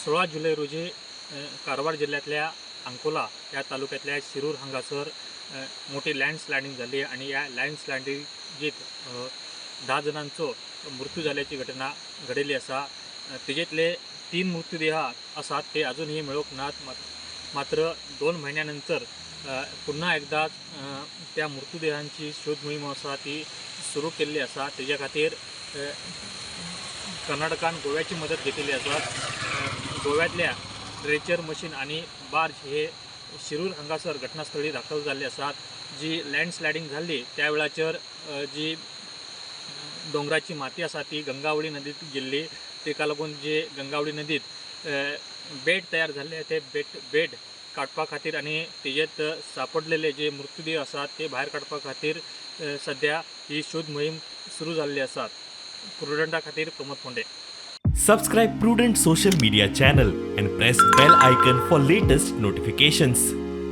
16 जुलय रोजी कारवार जिल्ह्यांतल्या अंकोला ह्या तालुक्यांतल्या शिरूर हांगासर मोठी लँडस्लायडिंग जाली आनी ह्या लँडस्लायडिंगेत 10 जाणांचो मृत्यू जाल्याची घटना घडिल्ली आसा. तेजेतले तीन मृत्युदेह आसात ते अजूनही मेळूंक नात. मात्र 2 म्हयन्या नंतर पुन्हा एकदा त्या मृत्युदेहांची शोध मोहीम आसा ती सुरू केल्ली आसा. तेज्या खातीर कर्नाटकान गोव्याची मदत घेतिल्ली आसा. गोव्यांतल्या ड्रेजर मशीन आनी बार्ज हे शिरूर हांगासर घटनास्थळी दाखल जाल्ले आसात. जी लँडस्लायडींग जाल्ली त्या वेळाचेर जी दोंगराची माती आसा ती गंगावळी नदीत गेल्ली. ताका लागून जे गंगावळी नदीत बेट तयार जाल्ले, ते बेट काडपा खातीर आनी तेजेत सापडलेले जे मृत्युदेह आसात ते भायर काडपा खातीर सध्या ही शोध मोहीम सुरू जाल्ली आसा. प्रुडंटा खातीर प्रमोद फोंडे. Subscribe Prudent Social Media channel and press bell icon for latest notifications.